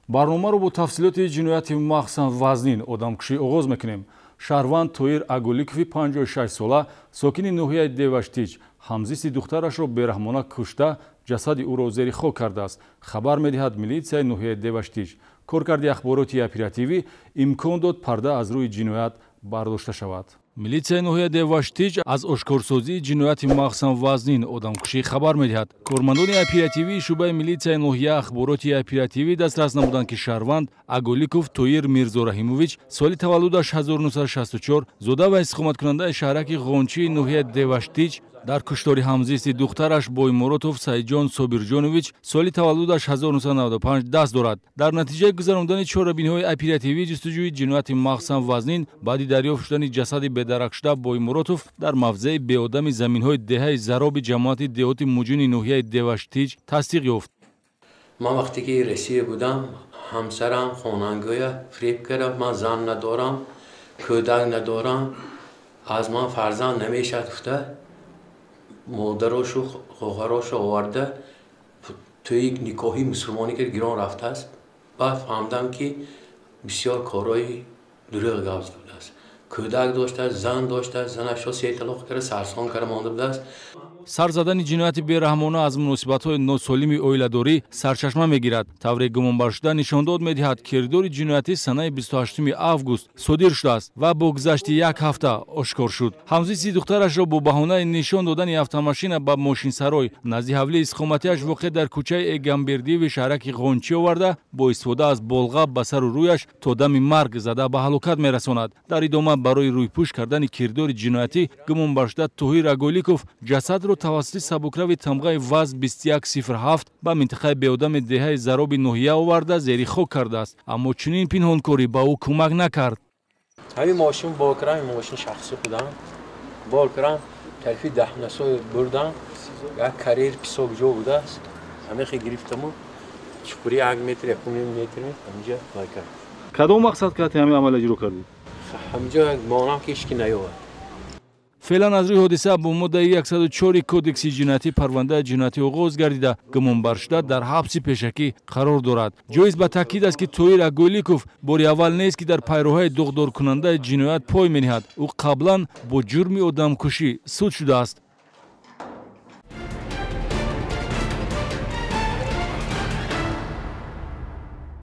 Барномаро бо тафсилоти ҷинояти махсусан вазнин одамкушӣ оғоз мекунем. Шаҳрванд Тоир Аголикови 56 сола, сокини ноҳияи Деваштич, ҳамзисти духтарашро бераҳмона кушта, ҷасади ӯро зери хок кардааст, хабар медиҳад милитсияи ноҳияи Деваштич. Коркарди ахбороти оперативӣ имкон дод парда аз рӯи ҷиноят бардошта шавад. Милитсияи ноҳияи Деваштич аз ошкорсозии ҷинояти махсусан вазнин одамкушӣ хабар медиҳад. Кормандони оперативии шӯъбаи милитсияи ноҳия ахбороти оперативӣ дастрас намуданд, ки шаҳрванд Аголиков Тоир Мирзораҳимович, соли таваллудаш 1964, зода ва истиқоматкунандаи шаҳраки Ғончии ноҳияи Деваштич, дар куштори ҳамзисти духтараш Боймуротов Саидҷон Собирҷонович, соли таваллудаш 1995, даст дорад. Дар натиҷаи гузарондани чорабиниҳои оперативии ҷустуҷӯи ҷинояти махсусан вазнин, баъди дарёфт шудани ҷасади бедаракшуда Боймуротов дар мавзеи беодами заминҳои деҳаи Зароби ҷамоати деҳоти Муҷуни ноҳияи Деваштич тасдиқ ёфт. Ман вақте ки Россия будам, ҳамсарам хонангоя фиреб кард: ман зан надорам, кӯдак надорам, аз ман фарзанд намешавад гуфта, модарошу хоҳарошу оварда, тӯи никоҳи мусулмонӣ кард, гирон рафтааст. Баъд фаҳмидам, ки бисёр корҳои дурӯғ гап будааст. Кӯдак доштааст, зан доштааст, занашро се талоқ карда, сарсон карда монда будааст. Сар задани ҷинояти бераҳмона аз муносибатҳои носолими оиладорӣ сарчашма мегирад. Тавре гумонбаршуда нишондод медиҳад, кирдори ҷиноятӣ санаи 28 август содир шудааст ва бо гузашти як ҳафта ошкор шуд. Ҳамзисти духтарашро бо баҳонаи нишон додани автомашина ба мошинсарой назди ҳавлии истиқоматиаш, воқеъ дар кӯчаи Эгамбердиеви шаҳраки Ғончӣ, оварда, бо истифода аз болға ба сару рӯяш то дами марг зада ба ҳалокат мерасонад. Дар идома барои рӯйпӯш кардани кирдори ҷиноятӣ гумонбаршуда Тоҳир Аголиков ҷасадро тавассути сабукрави тамғаи ВАЗ 2107 ба минтақаи беодами деҳаи Зароби ноҳия оварда, зери хок кардааст. Аммо чунин пинҳонкорӣ ба ӯ кӯмак накард. Ҳамин мошин бор кардам, мошин шахсӣ худам бор кардам, тарафи Даҳнасой бурдам, як карьер песок ҷо будааст, ҳамихе гирифтаму чуқури 1 метр, 1.5 метр ҳаминҷа вай кардам. Кадом мақсад карди ҳамин амал иҷро кардӣ? Ҳаминҷо монам, ки ҳечки наёвад. Феълан аз рӯи ҳодиса бо моддаи 104 Кодекси ҷиноятӣ парвандаи ҷиноятӣ оғоз гардида, гумонбаршуда дар ҳабси пешакӣ қарор дорад. Ҷоиз ба таъкид аст, ки Тоир Аголиков бори аввал нест, ки дар пайроҳаи дуғдоркунандаи ҷиноят пой мениҳад. Ӯ қаблан бо ҷурми одамкушӣ суд шудааст.